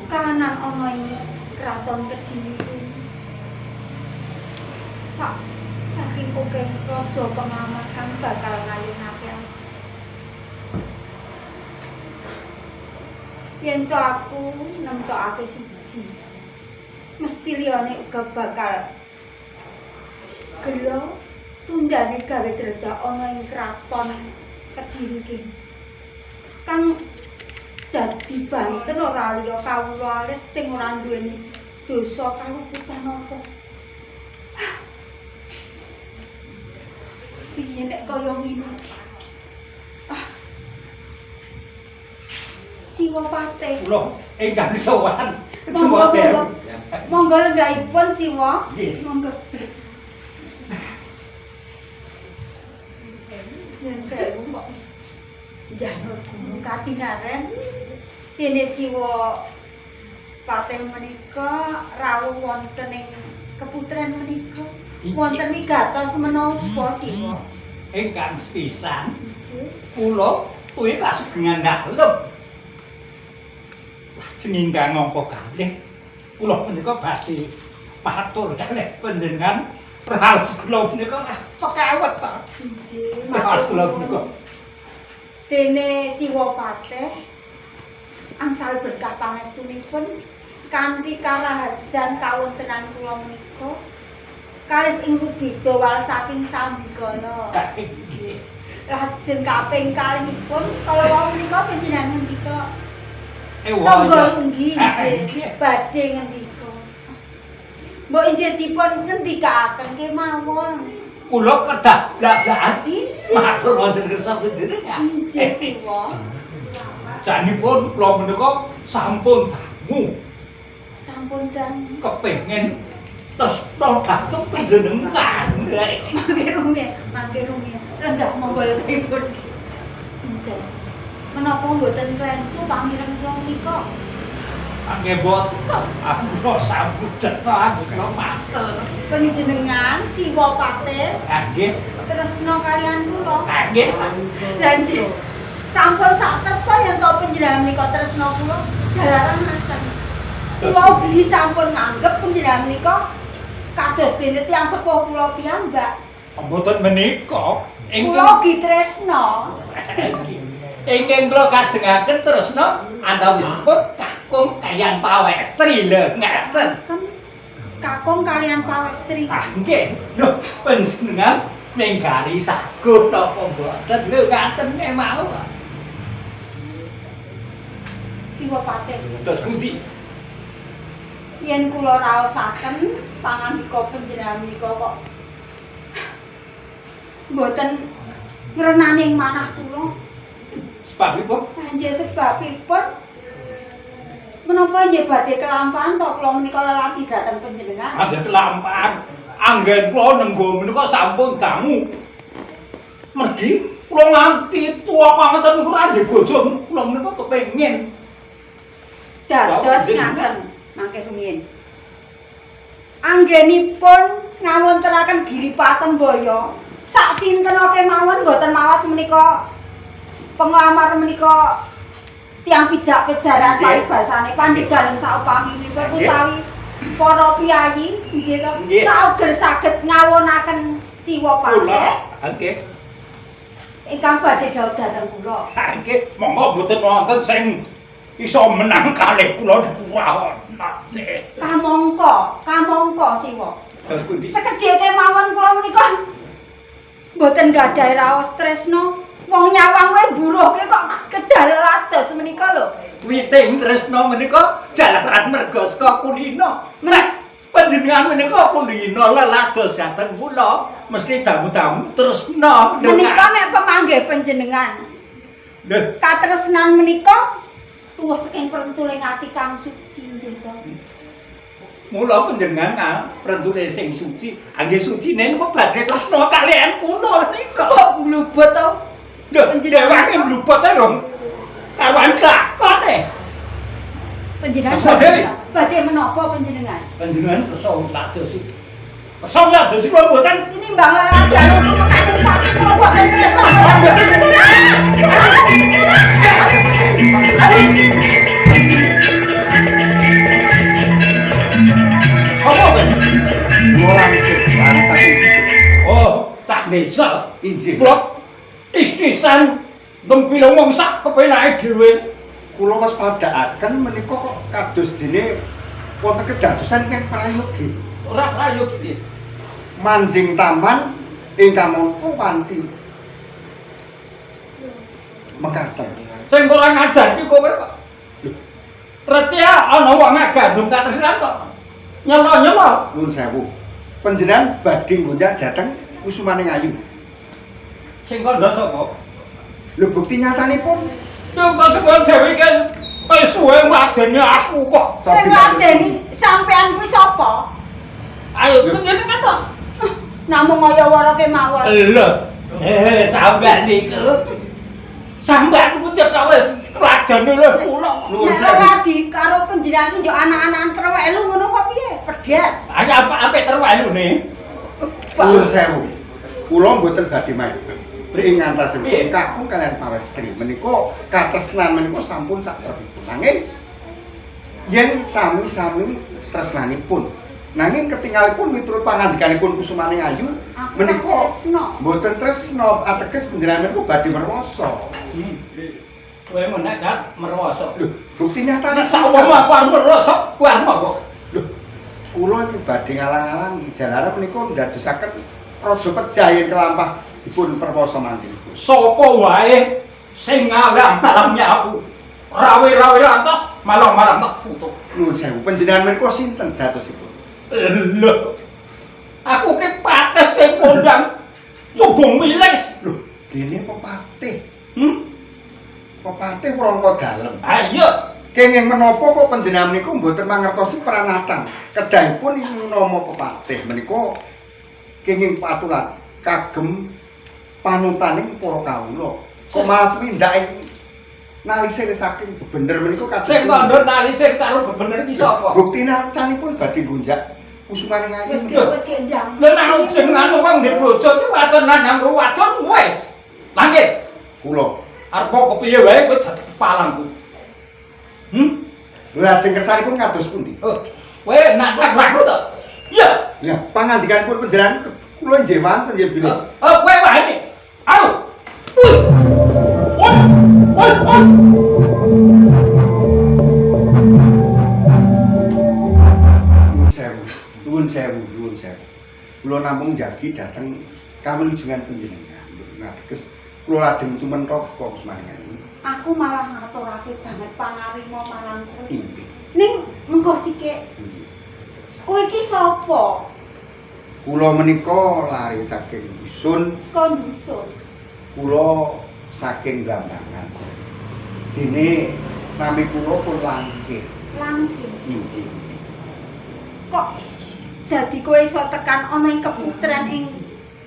Kahanan ana ing kraton Kediri sak saking akeh raja pengamat kang bakal ngayunake aku. Yen to aku nemtokake siji, mesti liyane uga bakal gelo tundane gawe dredak ana ing kraton Kediri iki. Kang dadi banten ora liya kawula alit sing ora duweni dosa kaluputan apa. Piye nek kaya ngene iki? Ah. Siwapate. Kula ingkang sowan. Monggo, monggo. Monggo lenggahipun Siwa. Monggo. Yen sewu kok njanur gunung katinaren dene Siwa Patih menika rawuh wonten ing keputren menika. Wonten wigatos menapa Siwa? Ingkang sepisan kula kuwi kasugengan dalem. Lajeng ingkang angka kalih kula menika badhe matur kalih panjenengan raos kula menika pekawet ta. Nggih, raos kula menika. Dene Siwa Patih angsal berkah pangestunipun kanthi karaharjan kawontenan kula menika kalis ing rubeda wal saking sambikala. Nggih. Lajeng kaping kalihipun kala wau menika panjenengan ngendika Sangga nggih badhe ngendika. Mbok injih dipun ngendikaaken kemawon. Kula kedah blak-blakan matur wonten kersa panjenengan. Injih Siwa. Janipun kula menika sampun dangu. Sampun dangu. Kepengin tresna dhateng panjenengan. Mangke rumiyin, mangke rumiyin. Lenggah monggo lenggahipun. Injih. Menapa mboten klentu pamireng kula menika? Angge mboten, aku sampun cetha aku kula matur. Panjenengan Siwa Patih nggih tresna kalian kula. Nggih. Lah nggih. Sampun sak tepa yen to panjenengan menika tresna kula jalaran ngaten. Kula ugi sampun nganggep panjenengan menika kados dene tiyang sepuh kula piyambak. Mboten menika ingkang kula ugi tresna. Ingkang kula kajengaken tresna antawisipun kakung kaliyan pawestri lho ngaten. Kakung kaliyan pawestri. Ah nggih. Lho panjenengan minggali saguh napa mboten lho ngaten mau. Siwa Patih. Terus pundi? Yen kula raosaken pangandika panjenengan menika kok mboten ngrenani ing manah kula. Sebabipun? Nggih sebabipun menapa nggih badhe kelampahan to kula menika lelati dhateng panjenengan? Badhe kelampahan. Anggen kula nenggo menika sampun dangu. Mergi kula nganti tuwa pangaten niku ra ndek bojo, kula menika kepengin dados ngaten mangke rumiyin. Anggenipun ngawontenaken Giri Patembaya, sak sinten kemawon mboten mawas menika penglamar menika tiyang pidak pejaran paribasane pandhit dalem saupaminipun utawi para piyayi nggih to sauger saged ngawonaken Siwa Patih. Nggih. Ingkang badhe dhawuh dhateng kula. Nggih, monggo mboten wonten sing iso menang kalih kula niku wonten. Kamangka, kamangka Siwa. Terus pundi? Sekedhik kemawon kula menika mboten gadhahi raos tresna. Wong nyawang wae buruhke kok kedal lados menika lho. Witing tresna menika jalaran merga saka kulina. Nek panjenengan menika kulina lelados dhateng kula mesti dangu-dangu tresna. Menika nek pemanggih panjenengan. Lho, katresnan menika tuwa saking prentuling ati kang suci nggih to. Mula panjenengan prentule sing suci, angge sucine niku badhe tresna kaliyan kula nika. Kok mlubut to? Lho, dewake mlubut ae rong kawan lakone. Panjenengan badhe menapa panjenengan? Panjenengan kersa ladosi. Kersa ladosi kula mboten. Tinimbang lelaki anu mekaten pati kula mboten tresna. desa. Injih. Kula tis-tisan nempile wong sak kepenake dhewe. Kula waspadaaken menika kok kados dene wonten kedadosan ingkang prayogi. Ora prayogi piye? Manjing taman ingkang mangka wanci mekaten. Sing ora ngajar iki kowe kok. Reti ana wong gandum katresnan kok. Nyelo-nyelo. Nuwun sewu. Panjenengan badhe ngundang dhateng Kusumaning Ayu. Sing kandha sapa? Lho bukti nyatanipun Lho kok sing dhewe iki wis suwe ngladeni aku kok. Sing ngladeni sampean kuwi sapa? Ayo panjenengan to. Namung kaya wara kemawon. Lho, sampean niku. Sampean niku cetha wis ngladeni lho kula. Nuwun Nek sewu. ora di karo panjenengan ki yo anak-anakan terwelu ngono apa piye? Pedet. Ayo apa terwelune? Nuwun sewu. Kula mboten badhe main. Ing ngantasipun Piye? kakung kalian pawestri menika katresnan menika sampun satrepipun. Nanging yen sami-sami tresnanipun. Nanging ketingalipun miturut pangandikanipun Kusumaning Ayu Aku menika tresno. mboten tresna ateges panjenengan menika badhe merwasa. Kowe menek kan merwasa. Lho, bukti nyatane Nek saumpama aku arep merwasa, kowe arep apa? Lho, kula iki badhe ngalang-alangi jalaran menika ndadosaken raja pejah yen kelampah dipun perwasa mangkinipun. Sapa wae sing ngalang-alangi aku? Rawe-rawe lantas malah-malah tak putuk. Nuwun sewu, panjenengan menika sinten jatosipun? Lho. Aku ki patih sing kondang Sugung Wilis. Lho, gene pepatih. Hmm? Pepatih Wrangka Dalem. Ayo. Kenging menapa kok panjenengan menika mboten mangertosi pranatan kedahipun ing nama pepatih menika kenging patulan kagem panutaning para kawula. Kok malah tumindak ing nalisir saking bebener menika kados Sing kandha nalisir karo bebener ki sapa? Bukti nacanipun badhe nggunjak Kusumaning Ayu. Wis ki wis ki ndang. Lha nek jenengane wong ndek bojo ki wadon lanang karo wadon wis. Langit. Kula. Arep kepiye wae kowe dadi kepalangku. Hmm? Lha lajeng kersanipun kados pundi? Oh, kowe nak aku to? Iya. Lah pangandikanipun panjenengan kula nggih wonten nggih bilih. Oh, kowe wani. Au. Woi. Woi. Woi, woi. Nuwun sewu, nuwun sewu, nuwun sewu. Kula namung njagi dhateng kawilujengan panjenengan. Nah, teges kula lajeng cumentha Kusumaning Ayu. Aku malah ngaturake banget pangarima marang kowe. Inggih. Ning mengko sithik. Inggih. Kowe iki sapa? Kula menika lare saking dusun, Saka dusun. kula saking Blambangan. Dene nami kula pun Langkir. Langkir. Inggih, inggih. Kok dadi kowe iso tekan ana ing keputren ing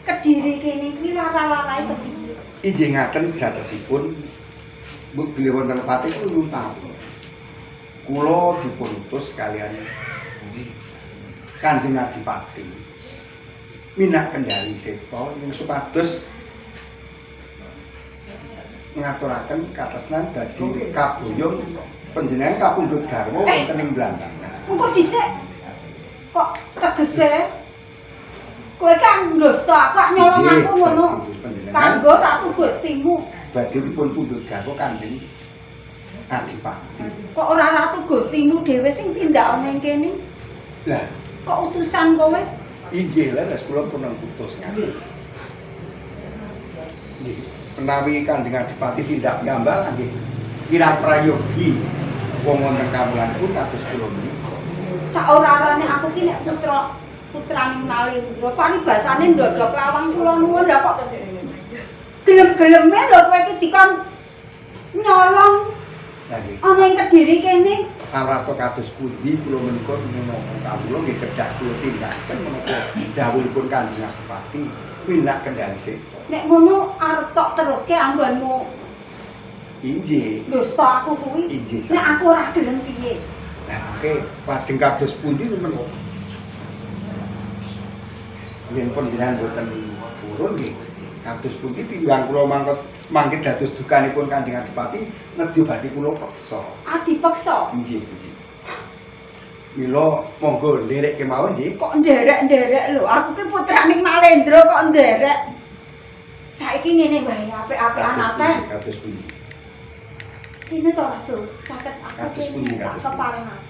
Kediri kene iki lara-larae kepiye? Inggih ngaten sejatosipun mbok bilih wonten lepate kula nyuwun pangapunten. Kula dipun utus kalian Kanjeng Adipati minak kendali seta ing supados ngaturaken katresnan badhe kaboyong panjenengan kapundhut garwa wonten ing Blambangan. Engko dhisik kok tegese kowe kan ndosta aku nyolong aku ngono. Panjenengan Kanggo ratu Gustimu. badhe dipun pundhut garwa Kanjeng Adipati. Kok ora ratu Gustimu dhewe sing tindak ana ing kene? Lah, Kok utusan kowe? inggih leres kula pun putus ngaten. Nggih, menawi Kanjeng Adipati tindak piyambak nggih kirang prayogi wong wonten kawulanipun kados kula menika. Saora-orane aku ki nek putra putraning Nalendra paribasane ndodok lawang kula nuwun lah kok gelem-geleme lho kowe iki dikon nyolong Lah nggih, ana ing Kediri kene. kawrata kados pundi kula menika menapa kawula nggih kedah kula tindakaken menapa dawuhipun Kanjeng Adipati minak kendali seta. Nek ngono arep tok teruske anggonmu Inggih, ndosta aku kuwi. inggih. Nek aku ora gelem piye? Lah oke, lajeng kados pundi menapa? Yen panjenengan boten purun nggih, kados pundi timbang kula mangkot mangke dados dukanipun Kanjeng Adipati nedya badhe kula peksa. Adipeksa. Inggih, inggih. Mila monggo nderek kemawon nggih. Kok nderek-nderek lho, aku ki putraning Nalendra kok nderek. Saiki ngene wae apik-apik anaten. Kados pundi? Ini to Ratu, caket aku Kados pundi, tak kados pundi? keparengan.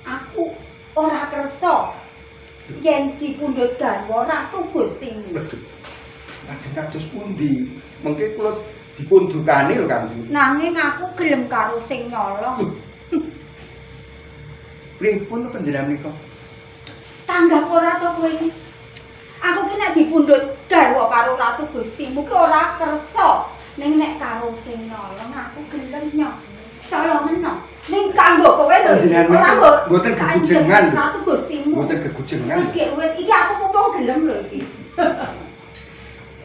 Aku ora kersa yen dipundhut garwa Ratu Gustimu. Lajeng kados pundi? Mengke kula dipundukane lho Kanjeng. Nanging aku gelem karo sing nyolong. Pripun to panjenengan menika? Tanggap ora to kowe iki? Aku ki nek dipundhut garwa karo Ratu Gustimu ki ora kersa. Ning nek karo sing nyolong aku gelem nyoh. Colongeno. Ning kanggo kowe lho. Panjenengan Ora menika mbok mboten gegujengan lho. Ratu Gustimu. Mboten gegujengan. Wis wis iki aku mumpung gelem lho iki.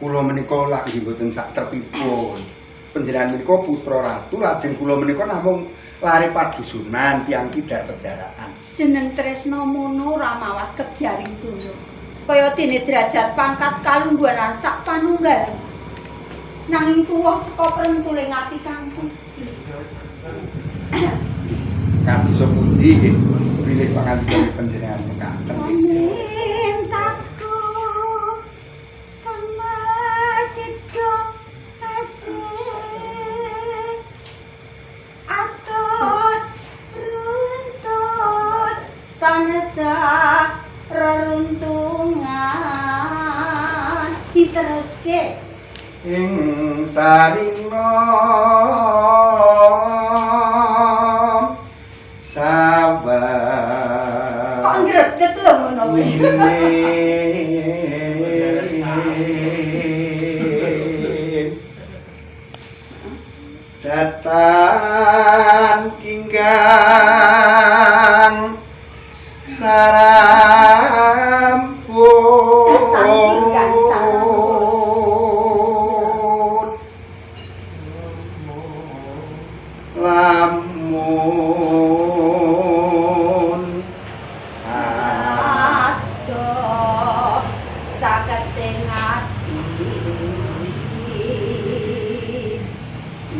Kula menika lak nggih mboten sak trepipun. Panjenengan menika putra ratu, lajeng kula menika namung lare padusunan tiyang tidak pejaraan. Jeneng tresna mono ora mawas kebyaring donya. Kaya dene derajat pangkat kalungguhan sak panunggal. Nanging tuwa saka prentuling ati kang suci. Kados pundi nggih bilih pangandika panjenengan mekaten nggih. Mintaku kamasida asih atut runtut tansah reruntungan diteruske Ing sarina sabar kok ngredeg lho ngono kuwi. Datan kinggang sarampun Datan kinggang sarampun. Lamun Adoh caketing ati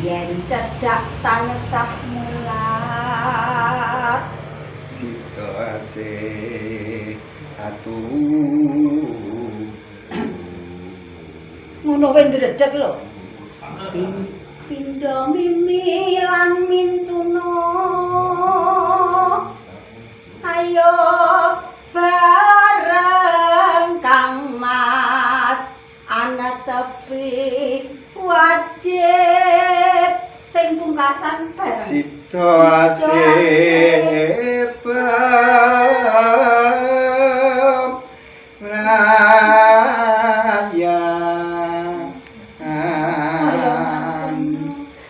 yen cedhak tansah mulat sida asih atuh ngono wae ndredeg lho. Pindha mimi lan mintuna ayo bareng Kang Mas ana tepi wajib sing pungkasan bareng sida asih raya.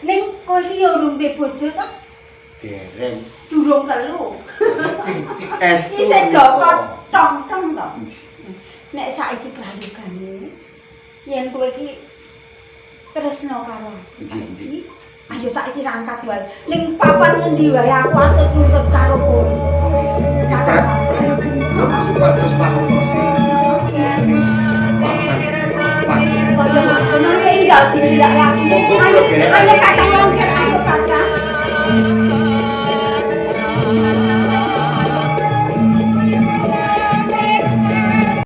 Ning kowe iki ya urung duwe bojo to? Dereng. Durung telu. Estu. Isih Joko tong-tong to. Nek saiki prayogane yen kowe iki tresna karo aku saiki, ayo saiki rangkat wae. Ning papan ngendi wae aku atut nuntut karo kowe. Prayoginipun supados parutosi. Kaya ngono ayo enggal digilak lagi. Monggo kula Ayo gerek. ayo Kakang longger, ayo Kakang.